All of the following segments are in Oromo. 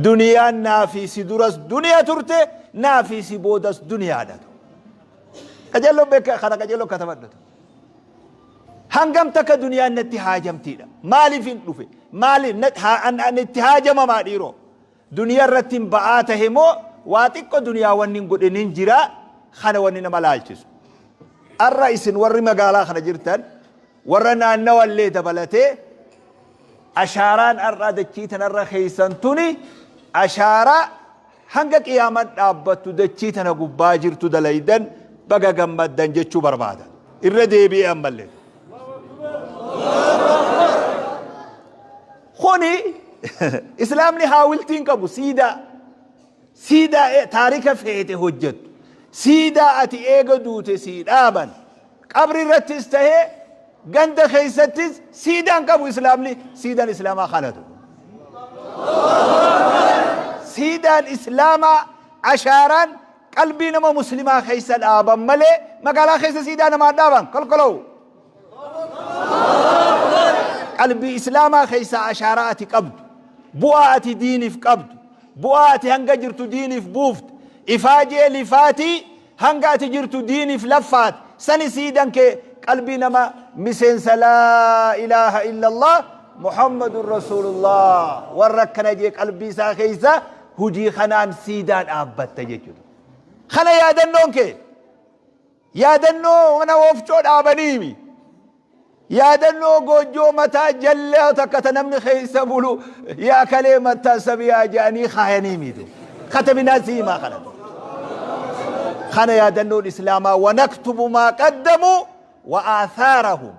Duniyaan naa fi si duras duniya turte, naa fi si boodas duniyaadha. Qajeelloo beeka kana qajeelloo katabadhatu. Hangam takka duniyaan natti haajamtiidha. Maaliif hin dhufe? Maaliif an itti haajamamaa dhiiroo? Duniyaa irratti hin ba'aa tahe moo waa xiqqo duniyaa wanni hin godhin hin jira kana wanni nama laalchisu. Arra isin warri magaalaa kana jirtan warra naannawa illee dabalatee ashaaraan ar'a dachii tanarra keessan tuni ashaaraa hanga qiyaaman dhaabbattu dachii tana gubbaa jirtu dalaydan baga gammaddan jechuu barbaada. Irra deebi'ee ammallee. Kuni islaamni haawiltiin qabu siidaa. Siidaa taarika feete hojjettu. Siidaa ati eega duute sii dhaaban. Qabri irrattis tahee ganda keessattis siidaan qabu islaamni siidaan islaamaa kanatu. Siidaan islaamaa ashaaraan qalbii nama muslimaa keessa dhaaban malee magaalaa keessa siidaa namaa dhaaban kolkoloo. Qalbii islaamaa keessaa ashaaraa ati qabdu, bu'aa ati diiniif qabdu, bu'aa ati hanga jirtu diiniif buufte, ifaajee lifaatii hanga ati jirtu diiniif laffaate, sani siidan kee qalbii nama miseensa laa ilaaha illallah Muhammadun Rasuulullah warra akkana jee qalbii isaa keessa hujii kanaan siidaa dhaabbatta jechuudha. Kana yaadannoon kee Yaadannoo mana wofcoo dhaabaniimi. Yaadannoo goojjoo mataa jallaa takka ta namni keessa bulu yaa kalee mattaa sabiyaa jedhanii kaayaniimi. Katabinaa si himaa kana. Kana yaadannoon Islaamaa wanaktubu maa qaddamu wa aathaarahum.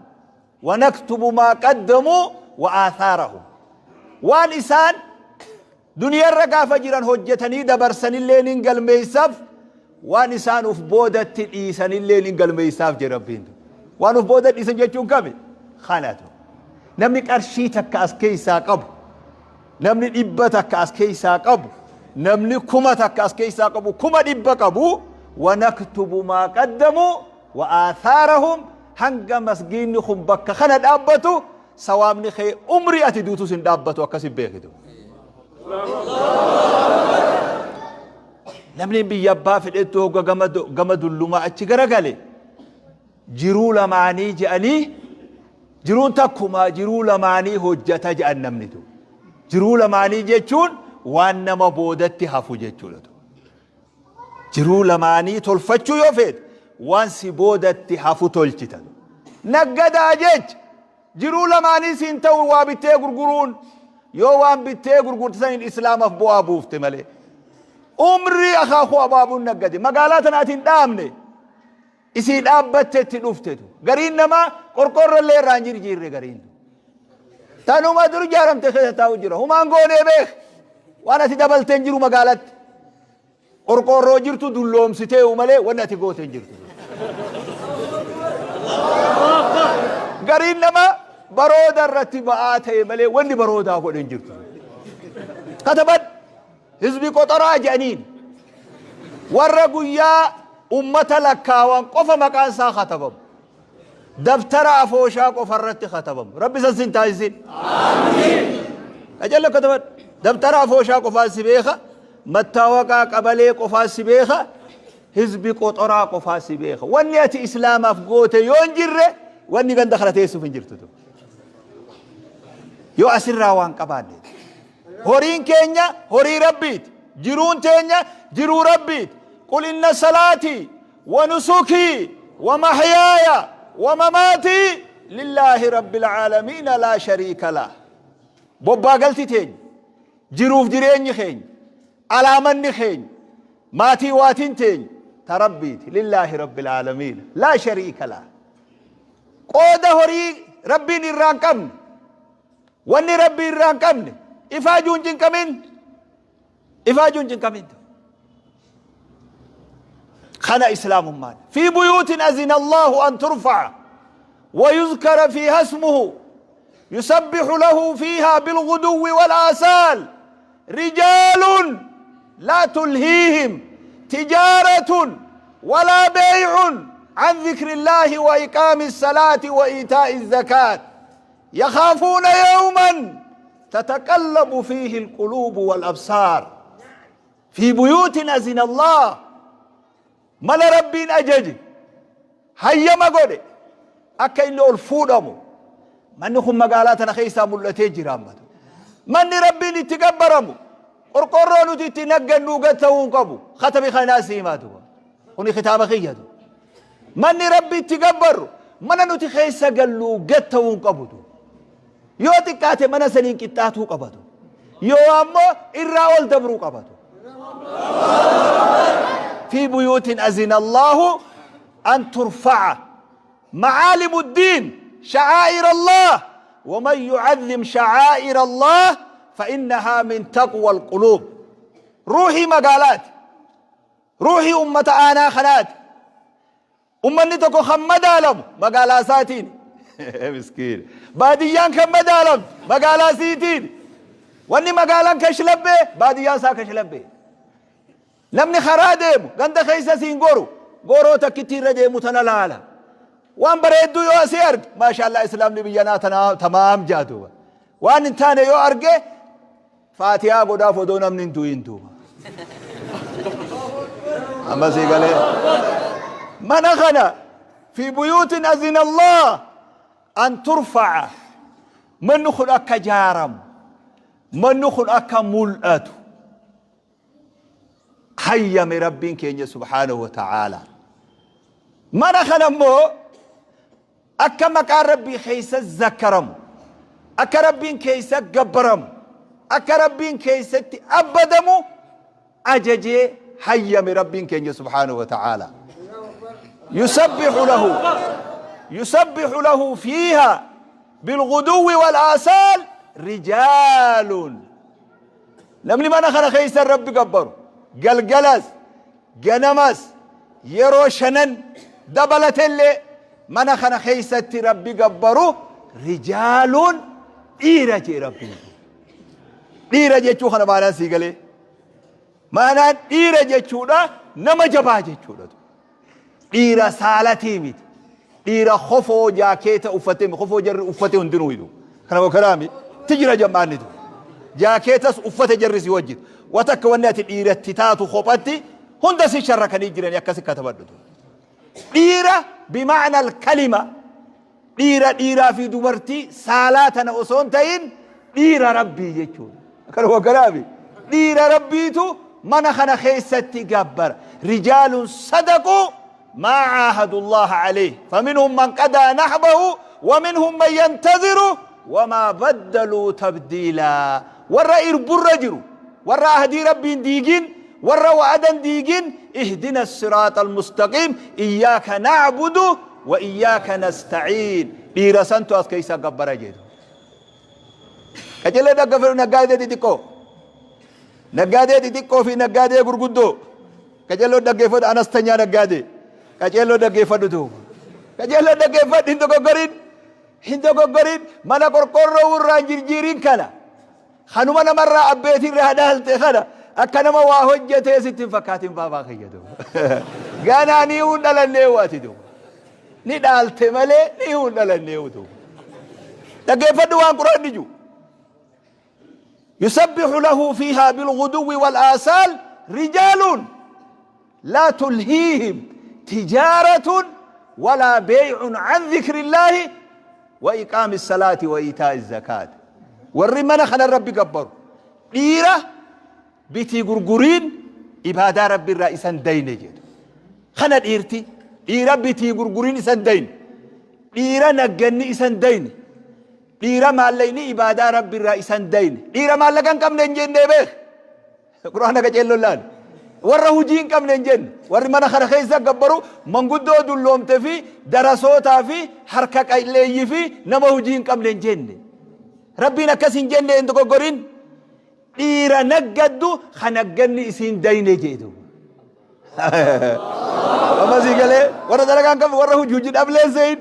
Wanaktubu maa qaddamu wa aathaarahum. Waan isaan Duniyarra gaafa jiran hojjetanii dabarsanillee nin galmeessaaf, waan isaan uf boodatti dhiisanillee nin galmeessaaf jedhe Rabbiin. Waan uf booda dhiisan jechuun kami? Kanatu. Namni qarshii takka as keessaa qabu, namni dhibba takka as keessaa qabu, namni kuma takka as keessaa qabu, 100,000 qabu, wanaktubu maa qaddamu wa aathaarahum hanga masgiinni kun bakka kana dhaabbatu sawaabni kee umrii ati duutus hin dhaabbatu akkasi beekitu. Namni biyya abbaa fedhettu hogga gama dullumaa achi garagale jiruu lamaanii je'anii jiruun takkumaa jiruu lamaanii hojjata je'an namni tu. Jiruu lamaanii jechuun waan nama boodatti hafu jechuudha. Jiruu lamaanii tolfachuu yoo feete waan si boodatti hafu tolchita. Naggadaa jecha jiruu lamaanii siin ta'u waa bittee gurguruun yoo waan bittee gurgurte saniin islaamaaf bu'aa buufte malee. Umrii akaakuu abaabuun naggade magaalaa tana ati hin dhaabne isii dhaabbatte itti dhuftetu. Gariin namaa qorqoorroo illee irraa hin jirjiirre gariin. Tanuma dur ijaaramte keessa taa'u jira. Humaan goonee beek. Waan ati dabaltee hin jiru magaalatti. Qorqoorroo jirtu dulloomsiteeyu malee wanni ati goote hin jirtu. Gariin nama barooda irratti ba'aa ta'e malee wanni baroodaa godhe hin jirtu. Katabad hizbi qoxoraa jedhaniin warra guyyaa ummata lakkaawan qofa maqaan isaa katabamu. Dabtara afooshaa qofa irratti katabamu. Rabbi san sin taasisin. Qajeello katabadhu. Dabtara afooshaa qofaan si beeka. Mattaawaqaa qabalee qofaan si beeka. Hizbi qoxoraa qofaan si beeka. Wanni ati islaamaaf goote yoo hin jirre wanni ganda kana teessuuf hin jirtu. Yoo asirraa waan qabaanne. Horiin keenya horii Rabbiiti. Jiruun teenya jiruu Rabbiiti. Qul inna salaatii wa nusukii wa mahyaaya wa mamaatii lillaahi rabbil aalamiina laa shariika lah. Bobbaa galti teenya, jiruuf jireenyi keenya, alaamanni keenya, maatii waatiin teenya ta Rabbiiti. Lillaahi rabbil aalamiina laa shariika lah. Qooda horii Rabbiin irraa hin qabne, wanni Rabbi irraa hin qabne, ifaajuu hin cinqamin. Ifaajuu hin cinqamin. Kana islaamummaan. Fi buyuutin azina Allahu an turfa'a wa yuzkara fiiha ismuhu yusabbihu lahu fiiha bilguduwwi wal aasaal rijaalun laa tulhiihim tijaaratun walaa beey'un عن ذكر الله وإقام الصلاة وإيتاء الزكاة يخافون يوما تتقلب فيه القلوب والأبصار في بيوت أذن الله. Mana Rabbiin ajaje, hayyama godhe akka inni ol fuudhamu, manni kun magaalaa tana keessaa mul'atee jira ammatu. Manni Rabbiin itti gabbaramu qorqorroo nuti itti naggannuu gad ta'uu hin qabu. Katabi kanaa si himaatu. Kuni kitaaba kiyyatu. Manni Rabbi itti gabbarru mana nuti keessa galluu gad ta'uu hin qabutu. Yoo xiqqaate mana saniin qixxaatuu qabatu. Yoo ammoo irraa ol dabruu qabatu. في بيوت أذن الله أن ترفع، معالم الدين، شعائر الله، ومن يعظم شعائر الله فإنها من تقوى القلوب. Ruuhii magaalaati. Ruuhii ummata aanaa kanaati. Ummanni tokko kan madaalamu magaalaa isaatiin. Miskiin. Baadiyyaan kan madaalamtu magaalaa isiitiin. Wanni magaalaan kashlabbee, baadiyyaan isaa kashlabbee. Namni karaa deemu ganda keessa siin goru, goroo takkitti irra deemu tana laala. Waan bareedduu yoo asii arge, maashaallah, islaamni biyyanaa tana tamaam jaa duuba. Waan hin taane yoo arge, faatihaa godhaaf odoo namni hin du'in duuba. Amma sii galee. Mana kana في بيوت أذن الله أن ترفع, manni kun akka jaaramu, manni kun akka mul'atu hayyame Rabbiin keenya سبحانه وتعالى. Mana kana immoo akka maqaan Rabbii keessa zakkaramu, akka Rabbiin keessa gabbaramu, akka Rabbiin keessatti abbadamu ajajee hayyame Rabbiin keenya سبحانه وتعالى. يسبح له يسبح له فيها بالغدو والآصال رجال. Namni mana kana keessa Rabbi gabbaru galgalas ganamas, yeroo shanan dabalatellee mana kana keessatti Rabbi gabbaru, رجال, dhiira jee Rabbiin. Dhiira jechuu kana maanaan sii galee? Maanaan dhiira jechuudha nama jabaa jechuudha. Dhiira saalatii miti. Dhiira kofoo jaakeeta uffatee, kofoo jarri uffate hundinuu hidu kana kanaami ti jira. Jam'aannitu jaakeetas uffate jarri si wajjin watakka wanni ati dhiiratti taatu kophatti hunda si sharrakanii jiranii akkasi katabadhutu. Dhiira بمعنى الكلمة, dhiira dhiiraa fi dubartii saalaa tana osoo hin ta'in, dhiira Rabbii jechuudha. Kana kanaami dhiira Rabbiitu mana kana keessatti gabbara. رجال صدقوا ما عاهدوا الله عليه فمنهم من قضى نحبه ومنهم من ينتظر وما بدلوا تبديلا. Warra irburra jiru, warra ahdii Rabbiin diigin, warra wa'adan diigin, اهدنا الصراط المستقيم إياك نعبد وإياك نستعين, dhiira santu as keessa gabbara jedhu. Qajeelee dhaggeeffadhu. Naggaadee xixiqqoo, naggaadee xixiqqoo fi naggaadee gurguddoo, qajeeloo dhaggeeffadhu. አነስተኛ naggaadee, qajeeloo dhaggeeffadhu duuba. Qajeeloo dhaggeeffadhu. Hin dogoggorin, hin dogoggorin. Mana qorqorroo irraa hin jirjiirin. Kana kanuma namarraa abbeetirraa dhaalte kana akka nama waa hojjetee sitti hin fakkaatin. Baabaa kiyya duuba, ganaa ni hun dhalannee waati duuba, ni dhaalte malee ni hun dhalannee duuba. Dhaggeeffadhu waan Quraanni jiru. يسبح له فيها بالغدو والآصال رجال لا تلهيهم تجارة ولا بيع عن ذكر الله وإقام الصلاة وإيتاء الزكاة. Warri mana kana Rabbi gabbaru dhiira bitii gurguriin ibaadaa Rabbi irraa isan dayne jedhu. Kana dhiirti, dhiira bitii gurguriin isan dayne, dhiira nagganni isan dayne, dhiira maallaqni ibaadaa Rabbi irraa isan dayne. Dhiira maallaqa hin qabne hin jenne, beek. Quraana qaceelloon laal. Warra hujii hin qabne hin jenne. Warri mana kana keessa gabbaru manguddoo dulloomte fi darasootaa fi harka qalleeyyii fi nama hujii hin qabne hin jenne. Rabbiin akkas hin jenne, hin dogoggorin. Dhiira naggaddu ka nagganni isiin dayne jedhu. Amma sii galee? Warra dalagaa hin qabne, warra hojii hojii dhablee seyin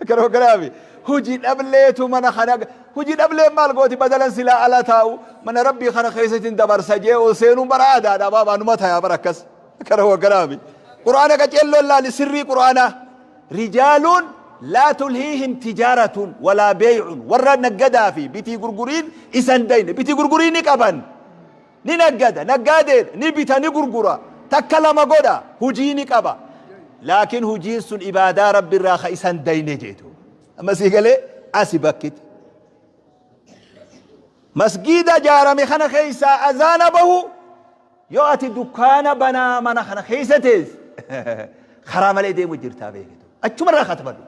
kana kanaafi hojii dhableetu mana kana. Hojii dhableen maal gooti? Badalan silaa ala taa'u, mana Rabbii kana keessatti dabarsa jee ol seenuun bara aadaadha. Baabaa numa tayaa bara akkas. Kana kanaafi quraana qaceelloon laali, sirrii quraanaa. Rijaaluun laa tulhiihim tijaaratun walaa beey'un, warra naggadaa fi bitii gurguriin isan dayne. Bitii gurgurii ni qaban, ni naggada, naggaadeedha, ni bita, ni gurgura, takka lama godha, hujii ni qaba, laakiin hujiin sun ibaadaa Rabbi irraa ka isan dayne jeetu. Amma sii galee? Asi bakkiti masgiida jaarame kana keessaa azaana bahu, yoo ati dukkaana banaa mana kana keessa teesse, karaa malee deemu jirtaa beekitu. Achumarraa katabadhu.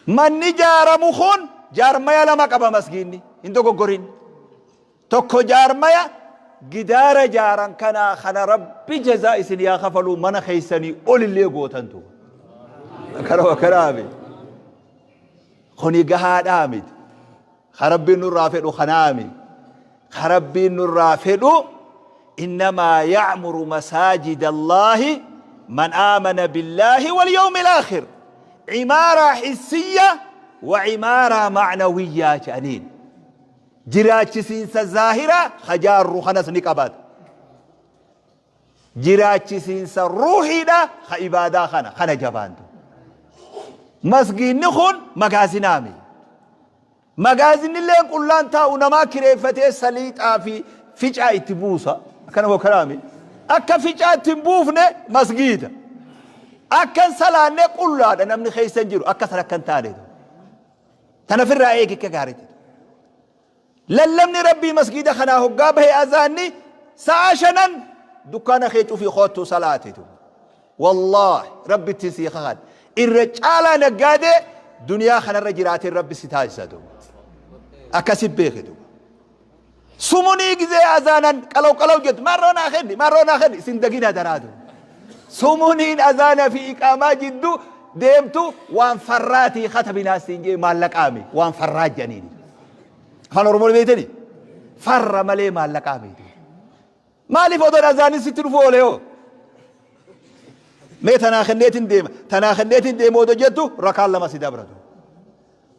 Manni jaaramu kun jaarmaya lama qaba. Masgiinni hin dogoggorin. Tokko jaarmaya gidaara jaaran kanaa kana, Rabbi jazaa isin yaa kafaluu, mana keessanii olillee gootantu kana kanaami. Kuni gahaadhaa miti. Ka Rabbiin nurraa fedhu kanaami. Ka Rabbiin nurraa fedhu innamaa ya'muru masaajida Allaahi man aamana billaahi wal yawmil aakhir. Cimaaraa hissiyya wa cimaaraa ma'nawiyyaa jedhaniin. Jiraachisiinsa zaahiraa hajaarru kanas ni qabaata. Jiraachisiinsa ruuhiidha ka ibaadaa kana kana jabaantu. Masgiinni kun magaazinaami. Magaazinillee qullaan taa'u, namaa kireeffatee saliixaa fi ficaa itti buusa. Akkana moo kanaami? Akka ficaa itti hin buufne masgiida. Akka hin salaanne qullaadha, namni keessa hin jiru. Akka san akka hin taane. Tana ofirraa eegi akka gaariitti. Lallabni Rabbii masgiida kanaa hoggaa bahe, azaanni sa'a shanan, dukkaana kee cufii koottu salaatitu. Wallaahi Rabbitti sii kakadha. Irra caalaa naggaadee duniyaa kanarra jiraateen Rabbi si taasisa duuba. Akkasi beeki duuba. Sumunii gizee azaanan qalaw qalaw jettu, marroo naa kenni, marroo naa kenni, isin dagina daraa duuba. Sumuniin azaana fi iqaamaa jidduu deemtu waan farraatii katabinaa siin jee, maallaqaami waan farraa jedhaniini. Afaan Oromoo beektani? Farra malee maallaqaa miti. Maaliif odoon azaanin sitti dhufu oole hoo? Mee tanaa kenneetiin deema. Tanaa kenneetiin deema odoo jettu rakaan lama si dabratu.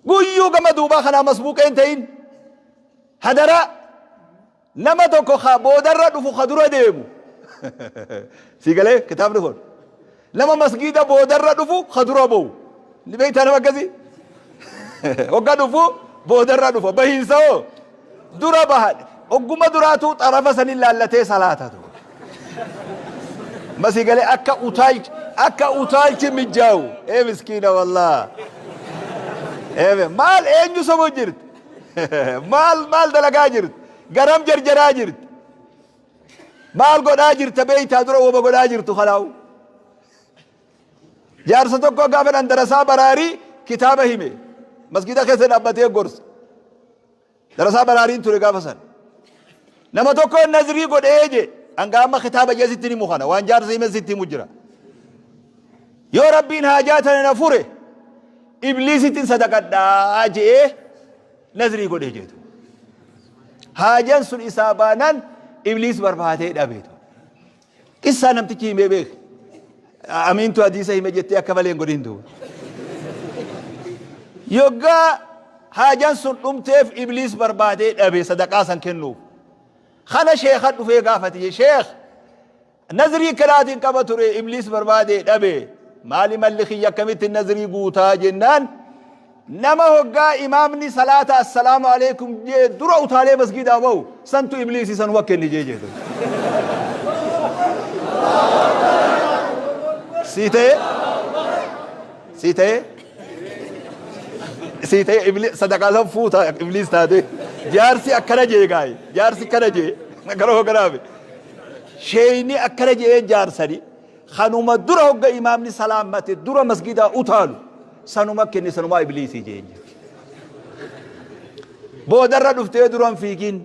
Guyyuu gama duubaa kanaa masbuuqeen ta'in. Hadaraa nama tokko ka boodarra dhufu ka dura deemu. Si galee kitaabni kun? Nama masgiida boodarra dhufu ka dura ba'u. Ni beektaa nama akkasii? Hogga dhufu boodarra dhufa. Bahiinsa hoo? Dura baha. Hogguma duraatu xarafa sanin laallatee salaatatu. Masii galee? Akka utaalchi, akka utaalchi mijjaawu. Ee miskiina wallaa. Ee maal, eenyu sobu jirti? Maal maal dalagaa jirti? Garam jarjaraa jirti? Maal godhaa jirta beeytaa dura wama godhaa jirtu kanaawu. Jaarsa tokko gaafa dhan darasaa baraarii kitaaba hime. Masgiida keessa dhaabbatee gorsa. Darasaa baraariin ture gaafa san. Nama tokko nazrii godhee je, hanga amma kitaaba jee sitti himu kana waan jaarsa hime sitti himu jira. Yoo Rabbiin haajaa tana na fure, ibliisittiin sadaqadhaa je'ee nazrii godhee jeetu. Haajan sun isaa baanaan ibliis barbaadee dhabeetu. Qissaa namtichi himee beek. Amiintu hadiisa hime jettee akka malee hin godhin duuba. Yoggaa haajan sun dhumteef ibliis barbaadee dhabe sadaqaa san kennuuf. Kana sheekha dhufee gaafate, sheekh, nazrii kanaatiin qaba ture, ibliis barbaadee dhabe, maali malli kiyya, akkamitti nazrii guutaa jennaan, nama hoggaa imaamni salaata assalaamu alaikum jee dura utaalee masgiidaa bahu santu ibliisi, sanuma kenni jee jedhu. Sii ta'e, sii ta'e, sii ta'e, ibli sadaqaa san fuuta ibliis taate. Jaarsi akkana jee gaayi, jaarsi akkana jee akkana hogganaafi sheeyni akkana jee, jaarsani kanuma dura hogga imaamni salaammate dura masgidaa utaalu sanuma kenni, sanumaa ibliisii jeen. Boodarra dhuftee duran fiigin.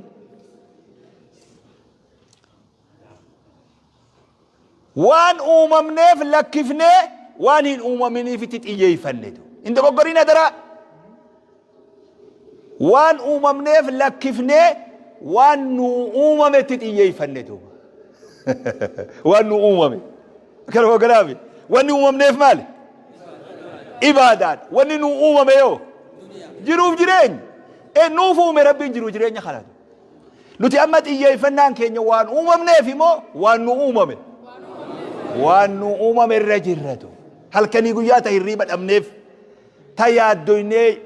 Waan uumamneef lakkifnee waan hin uumaminiifitti xiyyeeffannetu. Hin dogoggorin adaraa. Waan uumamneef lakkifnee waan nu uumametti xiyyeeffannetu. Waan nu uumame. Kana hogganaafi. Wanni uumamneef maali? Ibaadaadha. Wanni nu uumame yoo? Jiruuf jireenya. E nuuf uume Rabbiin jiruuf jireenya kanatu. Nuti amma xiyyeeffannaan keenya waan uumamneef immoo waan nu uumame? Waan nu uumame irra jirratu. Halkanii guyyaa ta hirriiba dhabneef, ta yaaddoynee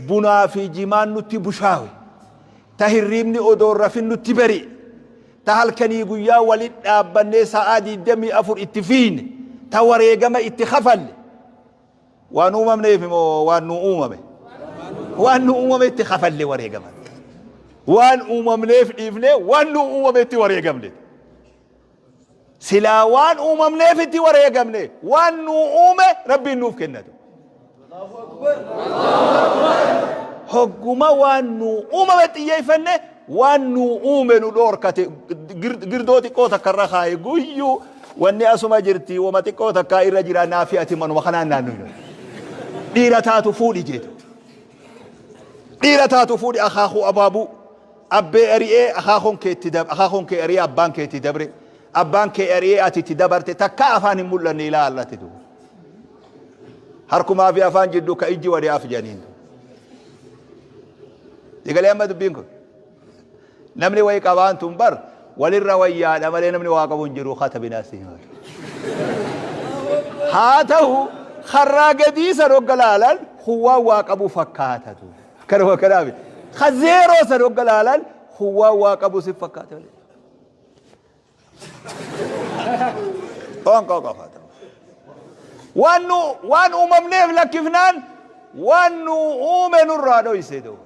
bunaa fi jimaan nutti bushaawe, ta hirriibni odoo hin rafin nutti bari'e, ta halkanii guyyaa walit dhaabbannee sa'aa 24 itti fiiyne, ta wareegama itti kafalle, waan uumamneef moo waan nu uumame? Waan nu uumame itti kafalle wareegama. Waan uumamneef dhiifnee waan nu uumame itti wareegamne. Silaa waan uumamneef itti wareegamne, waan nu uume Rabbiin nuuf kennatu. Hogguma waan nu uumame xiyyeeffanne, waan nu uume nu dhoorkate. Girdoo xiqqoo takka irra kaaye, guyyuu wanni asuma jirti, wama xiqqoo takkaa irra jira, naafi ati manuma kanaan naannoo dhiira taatu fuudhi jeetu. Dhiira taatu fuudhi. Akaakuu abaabuu abbee ari'ee akaakoon kee itti dab akaakoon kee ari'ee abbaan kee itti dabre, abbaan kee ari'ee ati itti dabarte, takkaa afaan hin mul'anne ilaa allatti duuba. Harkumaa fi afaan jidduu ka ijji wadee af jedhaniin. Digalee amma dubbiin kun. Namni wayi qabaan tun bar walirra wayyaadha malee namni waa qabu hin jiru katabinaa si himatu. Haa ta'u, karraa gadii san hogga laalan huwwaan waa qabu fakkaatatu. Kanuma kanaaf ka zeeroo san hogga laalan huwwaan waa qabu si fakkaata malee. Qoonqoo qofa ta'u. Waan nu waan uumamneef lakkifnaan waan nu uume nurraa dhoyse duuba.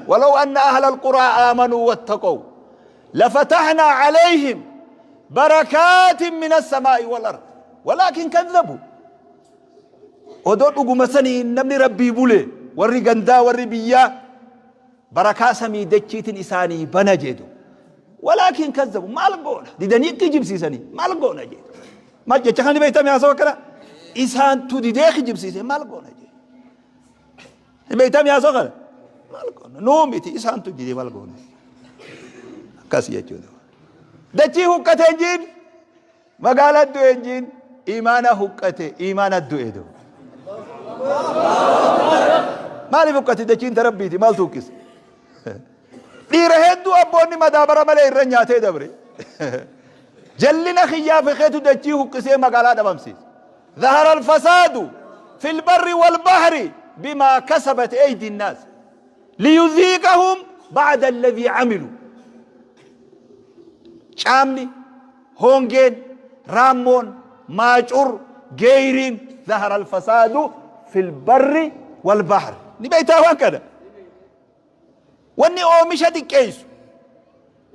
ولو أن أهل القرى آمنوا واتقوا لفتحنا عليهم بركات من السماء والأرض ولكن كذبوا. Odoo dhuguma sanii namni Rabbii bule, warri gandaa, warri biyyaa, barakaa samii dachiitin isaanii bana jedhu. Walaakin kazzabu, maal goona, didanii kijibsiisanii, maal goona jedhu. Maal jecha kana beektame haasawa akkana isaantu didee kijibsiise, maal goona jedhu. Beektame haasawa kana, maal goona, nuu miti, isaantu didee, maal goona, akkas jechuudha. Dachii huqqatee jiin, magaalaa du'e jiin, imaana huqqate, imaana du'e du'e. Maaliif huqqate? Dachiin ta Rabbiiti, maaltu huqqise? Dhiira hedduu abboonni madaabara malee irra nyaatee dabre. Jallina kiyyaa fi keetu dachii huqqisee magaalaa dhabamsiise. ظهر الفساد في البر والبحر بما كسبت أيدي الناس ليذيقهم بعد الذي عملوا. Caamni, hongeen, raammoon, maacur, geeyriin, ظهر الفساد في البر والبحر. Ni beektaa waan kana? Wanni oomisha xiqqeessu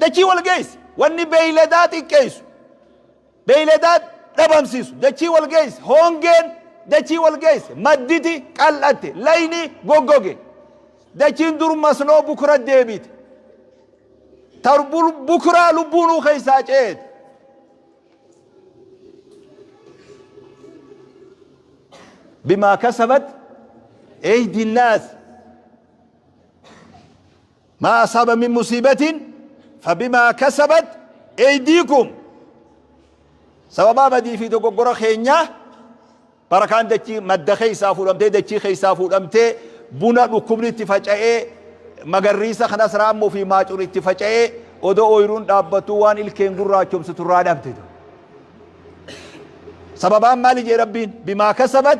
dachii wal geessi. Wanni beeyladaa xiqqeessu, beeyladaa dhabamsiisu, dachii wal geessi. Hongeen dachii wal geesse, madditi qal'atte, layni goggoge, dachiin dur masnoo bukura deebite, tar bukuraa lubbuunuu keessaa ceete. بما كسبت أيدي الناس، ما أصاب من مصيبة فبما كسبت أيديكم. Sababaa badii fi dogoggora keenyaa barakaan dachii madda keessaa fuudhamtee, dachii keessaa fuudhamtee, buna dhukkubni itti faca'ee, magarriisa kanas raammoo fi maacur itti faca'ee, odoo ooyiruun dhaabbattuu waan ilkeen gurraachomsitu irraa dhabde. Sababaan maali jee Rabbiin? بما كسبت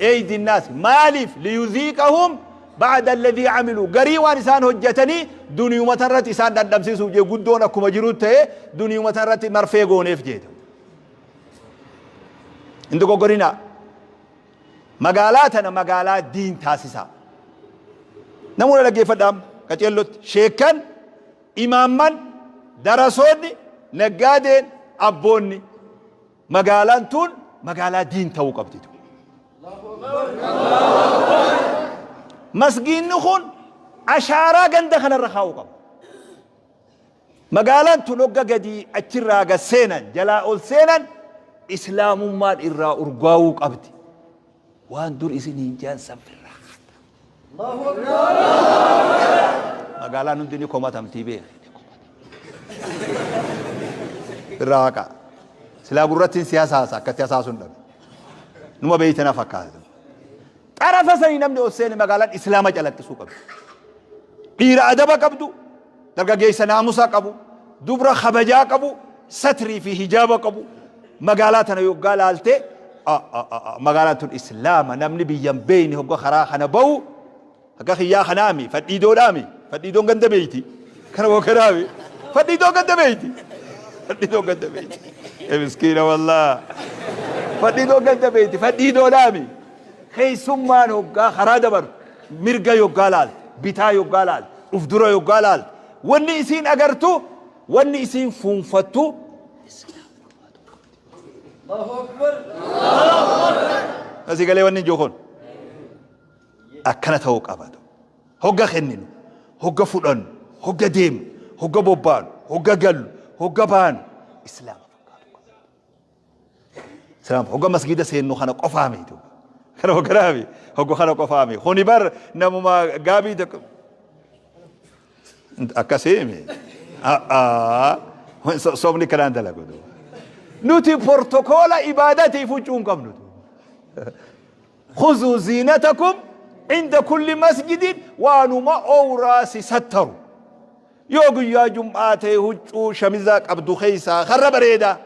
أيدي الناس. Maaliif? ليذيقهم بعض الذي عملوا. Garii waan isaan hojjetanii duniyuma irratti isaan dhandhamsiisuuf jee. Guddoon akkuma jiru ta'e, duniyuma irratti marfee gooneef jeeta. Hin dogoggorinaa. Magaalaa tana magaalaa diin taasisaa. Namoota dhaggeeffadhaa qaceellotti. Sheekkan, imaamman, darasoonni, naggaadeen, abboonni, magaalaan tun magaalaa diin ta'uu qabdi. Masgiinni kun ashaaraa ganda kanarra kaa'uu qaba. Magaalaan tun hogga gadii achirraa gad seenan, jalaa ol seenan, islaamummaan irraa urgaa'uu qabdi. Waan dur isin hin jaan sanfirraa. Magaalaan hundi ni komatamtii beeki. Irraa haqa. Silaa gurrattiin siyaasa haasa akkatti hasaasuun dhabe. Numa beeytana fakkaata. Xarafa sanii namni ol seene magaalaan islaama calaqqisuu qabdi. Dhiira adaba qabdu, dargaggeessa naamusa qabu, dubra kabajaa qabu, satrii fi hijaaba qabu. Magaalaa tana yoggaa laalte, magaalaan tun Islaama. Namni biyyan beeyne hogga karaa kana bahu akka kiyyaa kanaami, fadhiidoodhaami. Fadhiidoon ganda beeyti. Kana hoo kanaami, fadhiidoon ganda beeyti, fadhiidoon ganda beeyti. E miskiina wallaa, fadhiidoon ganda beeyti, fadhiidoodhaami. Keessummaan hoggaa karaa dabartu mirga yoggaa laalte, bitaa yoggaa laalte, uf dura yoggaa laalte, wanni isiin agartu, wanni isiin fuunfattu. Asii galee wanni ijoo kun akkana ta'uu qabatu. Hogga kenninu, hogga fudhannu, hogga deemnu, hogga bobbaanu, hogga gallu, hogga baanu Islaama fakkaatu qaba. Islaama hogga masgiida seennu kana qofaa miti. Kana hogganaa hogga kana qofaa miti. Kuni bar namuma gaabii tokko akkasii mi? Sobni kanaan dalagu. Nuti portokoola ibaadatiif huccuu hin qabnu. Khuzuu ziinatakum inda kulli masjidin, waanuma owraa si sattaru. Yoo guyyaa jum'aa ta'e huccuu shamizaa qabdu keessaa karra bareedaa.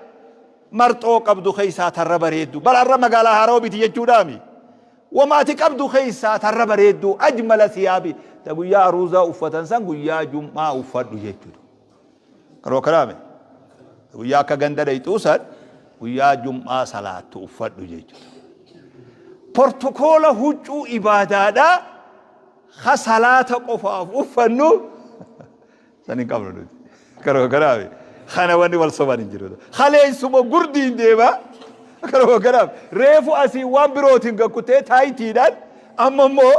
Marxoo qabdu keessaa tarra bareeddu. Bara har'a magaalaa haarawa biti jechuudhaami. Wama ati qabdu keessaa tarra bareedduu, ajmala siyaabi, ta guyyaa aruuzaa uffatan san guyyaa jum'aa uffadhu jechuudha. Karoo karaame guyyaa akka ganda dhayxuu san guyyaa jum'aa salaattu uffadhu jechuudha. Portokoola huccuu ibaadaadhaa ka salaata qofaaf uffannu san hin qabnu nuti. Karoo karaame kana wanni wal soban hin jiru. Kaleessuma gurdiin deema. Karoo karaame reefu asii waan birootiin gakkutee taayitiidhaan amma immoo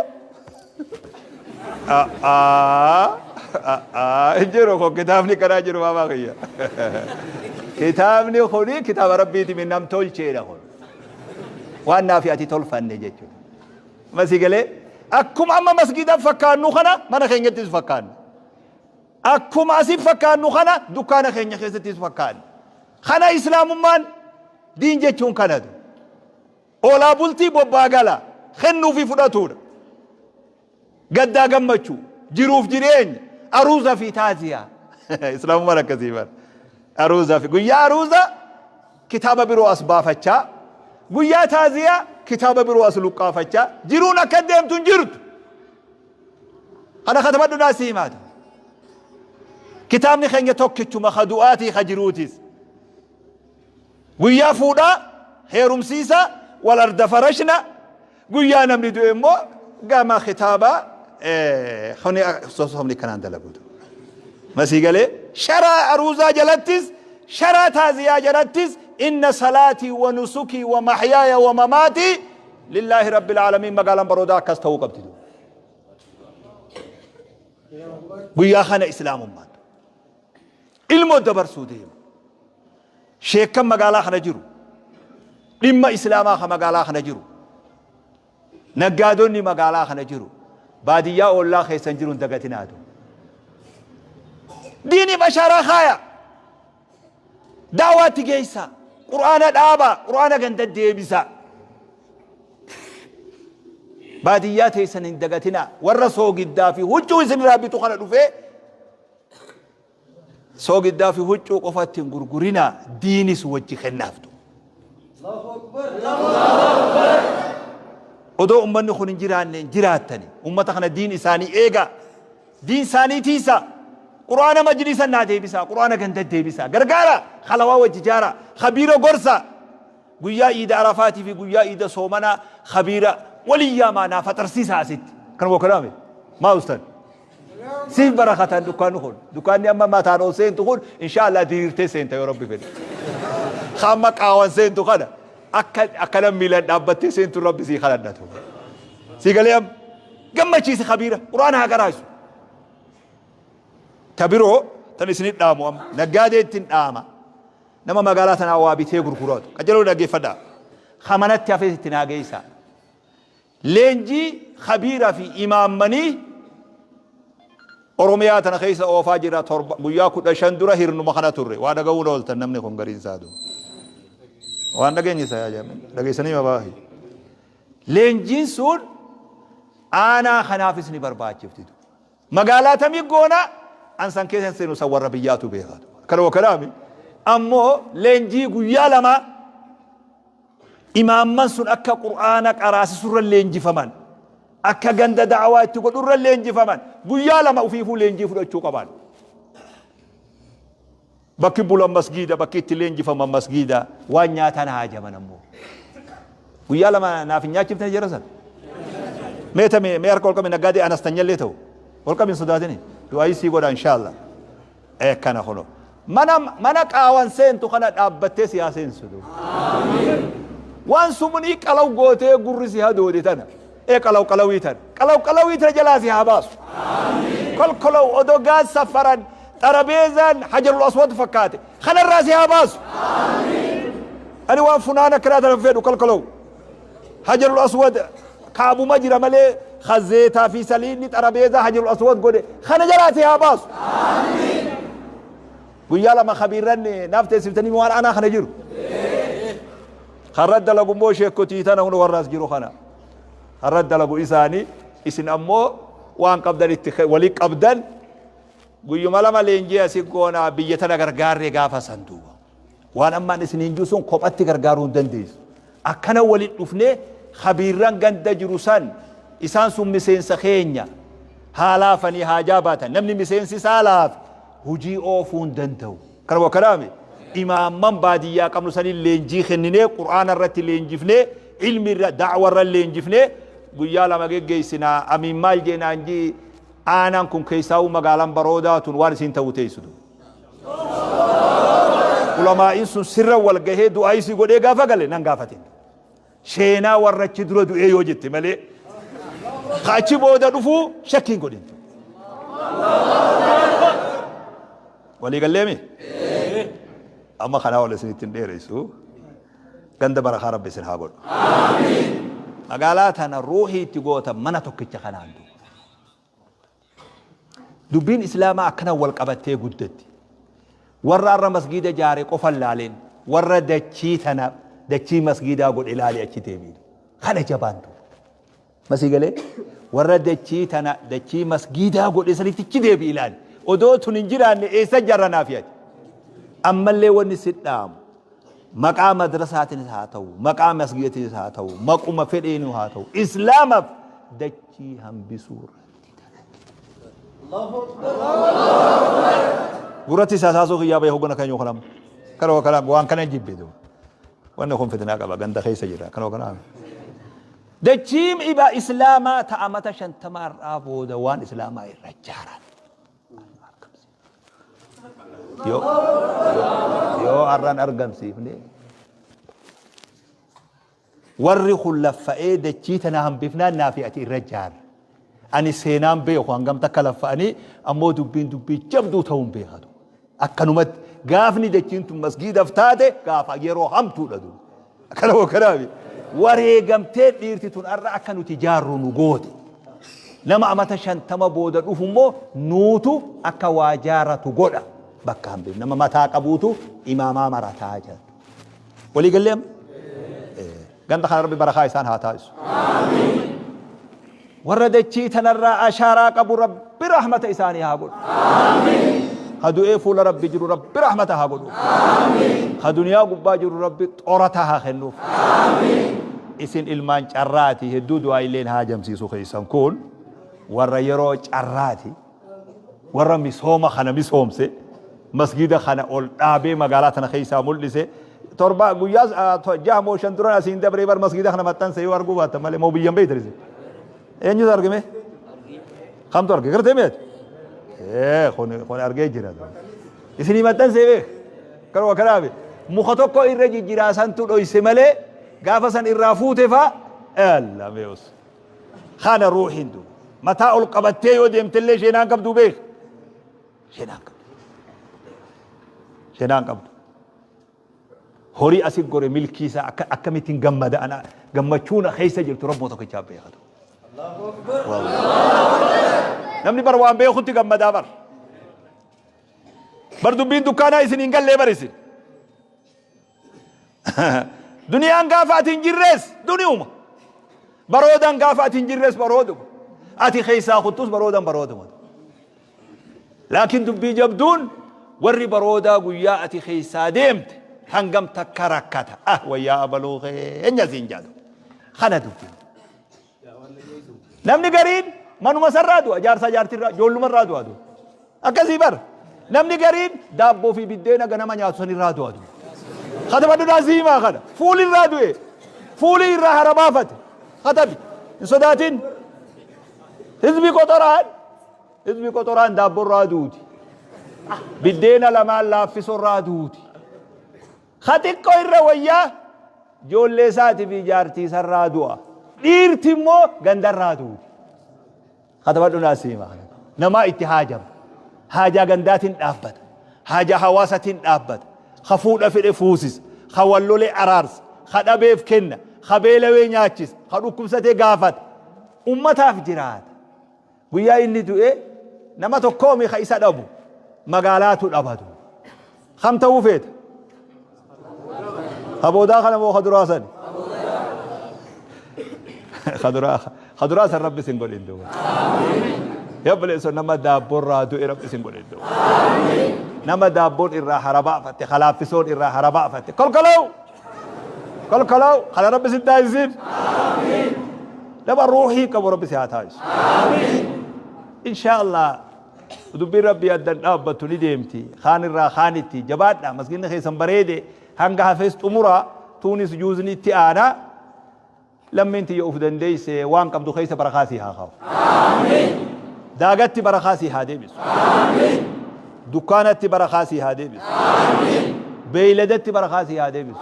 hin jiru kun. Kitaabni kanaa jiru maamaa kiyya. Kitaabni kuni kitaaba Rabbiiti, min nam tolcheedha kun. Waan naafi ati tolfanne jechuudha. Masii galee akkuma amma masgiidan fakkaannu kana mana keenyattis fakkaanna. Akkuma asin fakkaannu kana dukkaana keenya keessattis fakkaanna. Kana Islaamummaan diin jechuun kanatu. Oolaa bultii, bobbaa gala, kennuu fi fudhatuudha. Gaddaa gammachuu, jiruuf jireenya, aruuza fi taaziyaa. Islaamummaan akkasii bara. Aruuza fi guyyaa aruuza kitaaba biroo as baafachaa, guyyaa taaziyaa kitaaba biroo as luqqaafachaa jiruun akka deemtu hin jirtu. Kana katabadhu naa si himaata. Kitaabni keenya tokkichuma, ka du'aatii ka jiruutis. Guyyaa fuudhaa heerumsiisa wal arda farashna, guyyaa namni du'e immoo gama kitaabaa kuni sosomni kanaan dalaguutu. Masii galee sharaa aruuzaa jalattis, sharaa taaziyaa jalattis, inna salaatii wa nusukii wa mahyaaya wa mamaatii lillaahi rabbil aalamiin. Magaalaan Baroodaa akkas ta'uu qabdi. Guyyaa kana Islaamummaan ilmoo dabarsuu deema. Sheekkan magaalaa kana jiru, dhimma Islaamaa ka magaalaa kana jiru, naggaadonni magaalaa kana jiru, baadiyyaa oollaa keessan jiru hin dagatinaatu. Diiniif ashaaraa kaaya. Da'waatti geessaa. Qur'aana dhaabaa. Qur'aana ganda deebisaa. Baadiyyaa teessan hin dagatinaa. Warra soogiddaa fi huccuu isinirraa bitu kana dhufee soogiddaa fi huccuu qofatti hin gurgurinaa, diinis wajji kennaaftu. Odoo ummanni kun hin jiraanne hin jiraattani. Ummata kana diin isaanii eegaa. Diin isaanii tiisaa. Qur'aana majlisa naa deebisaa. Qur'aana ganda deebisaa. Gargaara. Halawaa wajji jaaraa. Khabiira gorsaa. Guyyaa iida Arafaatii fi guyyaa iida soomanaa khabiira walii yaamaa naa faxarsiisaa asitti. Kan wakalaame. Maa ustan? Siif barakatan dukkaanni kun. Dukkaanni amma mataan ol seentu kun insha Allah diriirtee seenta yoo Rabbi fedhe. Amma qaawan seentu kana akka akkana miilan dhaabbattee seentu Rabbi sii kadhadhatu. Sii galee amma gammachiisi, khabiira Qur'aana haa qaraasu. Ta biroo tan isinit dhaamu, amma naggaadee ittiin dhaama. Nama magaalaa tanaa waa bitee gurguratu. Qajeeloo dhaggeeffadhaa. Kamanatti hafee itti naa geessaa. Leenjii khabiira fi imaammanii Oromiyaa tana keessa oofaa jira. Torba guyyaa 15 dura hirnuma kana turre. Waa dhaga'uun ooltan, namni kun gariin isaa du. Waan dhageenye isa yaa jaamee dhageessanii mabaahi. Leenjiin sun aanaa kanaafis ni barbaachifti. Magaalaa tamii goona an san keessa seenu, san warra biyyaatu beekatu. Kana wakalaami. Ammoo leenjii guyyaa 2 Imaamman sun akka Qur'aana qaraasisurra leenjifaman, akka ganda da'awaa itti godhurra leenjifaman, guyyaa 2 ufiifuu leenjii fudhachuu qaban. Bakki bulan masgiida, bakki itti leenjifaman masgiida, waan nyaatan haajaman ammoo. Guyyaa 2 naaf hin nyaachifne jara san. Mee tame mee harka ol qabi, naggaadee anastanyallee ta'u. Ol qabi, hin sodaatini. Du'aayii sii godha inshaallah. Ee kana kuno. Mana mana qaawan seentu kana dhaabbattee si haa seensitu. Waan sumunii qalaw gootee gurri si hadoode tana. Ee qalaw qalawii tana. Qalaw qalawii tana jalaa si haa baasu. Kolkolow odoo gaas safaran xarabeezaan hajarul aswad fakkaate. Kanarraa si haa baasu. Ani waan funaan akkanaa tana fedhu kolkolow. Hajarul aswad kaabuma jira malee ka zeetaa fi saliinni xarabeezaa hajarul aswad godhe kana jalaa si haa baasu. Guyyaa 2 kabiirran naaf teessiftanii waan anaa kana jiru. Karra dalagu immoo sheekotii tana hunda warra as jiru kana. Karra dalagu isaanii, isin ammoo waan qabdan itti walii qabdan guyyuma 2 leenjii asii goonaa biyya tana gargaarree gaafa san duuba. Waan ammaan isiniin jiru sun kophatti gargaaruu hin dandeessu. Akkana waliin dhufnee kabiirran ganda jiru san, isaan sun miseensa keenya, haa laafanii haa jaabaatan. Namni miseensi isaa laafe hujii oofuu hin danda'u. Kana wakkanaame imaamman baadiyyaa qabnu saniin leenjii kenninee, Qur'aana irratti leenjifnee, ilmi irra da'wa irra leenjifnee guyyaa 2 geggeessinaa. Amiin maal jeenaan jii aanaan kun keessaa'uu magaalaan Baroodaa tun waan isiin ta'uu teessitu. Ulamaa'iin sun sirra wal gahee du'aa isii godhee gaafa gale nan gaafatin. Sheenaa warra achi dura du'ee yoo jette malee ka achi booda dhufuu shakkii hin godhin. Walii galleemi? Amma kanaa ol isinitti hin dheeressu. Ganda barakaa Rabbi isin haa godhu. Magaalaa tana ruuhii itti goota mana tokkicha kanaan duuba. Dubbiin Islaamaa akkana wal qabattee guddatti. Warra har'a masgiida jaare qofa hin laalin. Warra dachii tana dachii masgiidaa godhe laali achi deebiin. Kana jabaan duuba. Masii galee warra dachii tana dachii masgiidaa godhe sanitti achi deebi ilaali. Odoo tun hin jiraanne eessa jarra naaf yaadi. Ammallee wanni si dhaamu maqaa madrasaatiinis haa ta'u, maqaa masgiidatiinis haa ta'u, maquma fedheenuu haa ta'u, Islaamaaf dachii hambisuu irratti dalagi. Gurratti isaa saasuu kiyyaa bahee hoggana kan yoo kanam. Kana kana waan kana jibbe duuba. Wanni kun fitnaa qaba, ganda keessa jira. Kana kana. Dachiin ibaa Islaamaa ta'a mata 50 irraa booda waan Islaamaa irra jaaran. Yoo yoo har'aan argamsiifne warri kun laffa'ee dachii tana hambifnaan naafi ati irra jaarra. Ani seenaan beeku hangam takka laffa'anii, ammoo dubbiin dubbii jabduu ta'uun beekatu. Akkanumatti gaafni dachiin tun masgiidaf taate gaafa yeroo hamtuudha duuba. Akkana moo kanaafi wareegamtee dhiirti tun har'a akka nuti jaarru nu goote. Nama amata 50 booda dhufu immoo nuutu akka waa jaaratu godha. Bakka hambif nama mataa qabuutu imaamaa marataa jedha. Walii gallee amma? Ganda kana Rabbi barakaa isaan haa taasisu. Warra dachii tanarraa ashaaraa qabu Rabbi rahmata isaanii haa godhu. Ka du'ee fuula Rabbi jiru Rabbi rahmata haa godhu. Ka duniyaa gubbaa jiru Rabbi xorata haa kennuuf. Isin ilmaan carraati, hedduu du'aa illeen haa jamsiisu keessan kun warra yeroo carraati. Warra misooma kana misoomse, masgida kana ol dhaabee magaalaa tana keessaa mul'ise. Torba guyyaa 6 moo 5 duran asiin dabree bar masgida kana maxxanse yoo arguu baattan malee moo biyyan beektan isin. Eenyutu argame? Kamtu arge? Gartee meeti? Ee kun kun argee jira. Isinii maxxansee beek. Kanuma kanaafi muka tokko irra jijjiraa santu dhoyse malee gaafa san irraa fuute faa alla meeus. Kana ruuhiin duuba. Mataa ol qabattee yoo deemtellee sheenaan qabdu beek. Sheenaan qabdu. Sheenaan qabdu. Horii asi gore milkii isaa akka akkamittiin gammada ana gammachuun keessa jirtu Rabbuma tokkichaa beekatu. Namni bar waan beekutti gammadaa bar. Bar dubbiin dukkaanaa isin hin gallee bar isin. Duniyaan gaafa ati hin jirres duniyuma. Baroodan gaafa ati hin jirres barooduma. Ati keessaa kuttus baroodan barooduma. Laakiin dubbii jabduun warri baroodaa guyyaa ati keessaa deemte Hangam takka rakkata. Ah wayyaa abaluu keenya siin jaadu. Kana dubbiin. Namni gariin manuma sarraa du'a jaarsaa jaartirraa ijoollumarraa du'a du'a. Akkasii bar. Namni gariin daabboo fi biddeena ganama nyaatu sanirraa du'a du'a. Kataba dudaa siimaa kana. Fuulirraa du'e. Fuulii irraa hara baafate. Katabi. Hin sodaatin. Hizbi qoxoraan. Hizbi qoxoraan daabborraa duuti. Biddeena lamaan laaffisorraa duuti. Ka xiqqoo irra wayyaa ijoollee isaatii fi jaartii isarraa du'a. Dhiirti immoo gandarraa duuti. Katabadhu naa siima. Namaa itti haajama. Haajaa gandaatiin dhaabbata. Haajaa hawaasatiin dhaabbata. Ka fuudha fedhe fuusisa. Ka wal lole araarsa. Ka dhabeef kenna. Ka beelawee nyaachisa. Ka dhukkubsatee gaafata. Ummataaf jiraata. Guyyaa inni du'e nama tokkoomi ka isa dhabu magaalaatu dhabatu. Kam ta'uu feeta? Ka boodaa kana moo ka duraa sani? Ka duraa ka duraa san Rabbi sin godhin duuba. Yaa obboleessoo, nama daabboorraa du'e Rabbi sin godhin duuba. Nama daabboon irraa hara baafatte, kalaaffisoon irraa hara baafatte. Kolkoloo! Kolkoloo! Kana Rabbi sin taasisin. Nama ruuhii qabu Rabbi si haa taasisu. Inshaa Allah dubbiin Rabbii addan dhaabbattu ni deemti. Kaan irraa kaanitti jabaadha. Masginni keessan bareede hanga hafes xumura. Tuunis juuzni itti aana. Lammiin tiyya uf dandeesse waan qabdu keessa barakaa sii haa kaa'u. Daagatti barakaa sii haa deebisu. Dukkaanatti barakaa sii haa deebisu. Beeyladatti barakaa sii haa deebisu.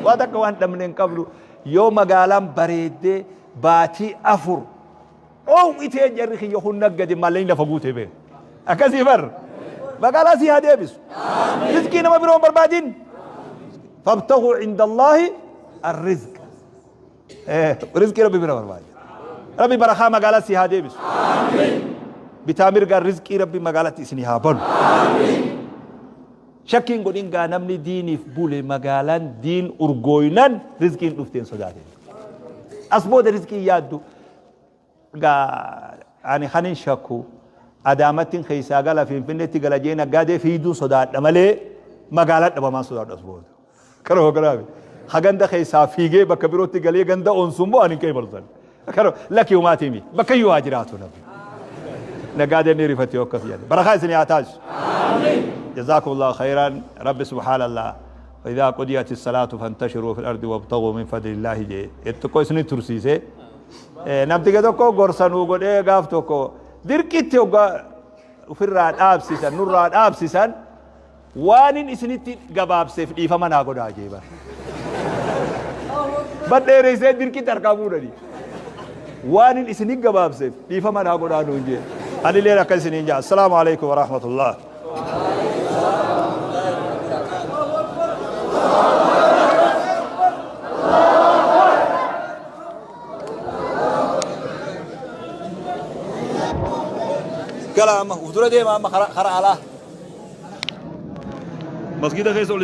Waan takka waan dhabne hin qabnu. Yoo magaalaan bareeddee baatii 4 dhoowwitee jarri kiyya humna gadi maallaqni lafa guutee beeka. Akkasii bar magaalaa sii haa deebisu. Rizqii nama biroo hin barbaadin. Fabtaguu cinda Allaahi arrizq. Rizqii Rabbi bira barbaada. Rabbi barakaa magaalaa sii haa deebisu. Bitaa mirgaan rizqii Rabbi magaalatti isinii haa banu. Shakkiin godhin gaa, namni diiniif bule magaalaan diin urgooynan rizqiin dhufteen sodaatin. As booda rizqiin yaaddu gaa. Ani kanin shakku Adaamattin keessaa gala, Finfinneetti gala jee naggaadee fiiduun sodaadha malee magaalaa dhabamaan sodaadha as booda. Kana kanaafi. Ha ganda keessaa fiigee bakka birootti galee ganda onsu immoo ani hin qeebalu san. Kana lakki humaatii mi bakka iyyuu haa jiraatu namni. Naggaadeen ni rifatti yoo akkas jedhe. Barakaa isin haa taasisu. جزاكم الله خيرا. رب سبحان الله وإذا قضيت الصلاة فانتشروا في الأرض وابتغوا من فضل الله جee itti isni tursiise. Namticha tokko gorsa nuu godhee gaaf tokko dirqitti hoggaa ofirraa dhaabsisan nurraa dhaabsisan, waanin isinitti gabaabseef dhiifama naa godhaa jee. Bar badheereessee dirqitti harkaa fuudhanii waanin isinit gabaabseef dhiifama naa godhaa nuun jee. Anilleen akka isiniin jaa, assalaamu alaikum warahmatullah. Gala, amma uf dura deema, amma kara alaa masgida keessa ol.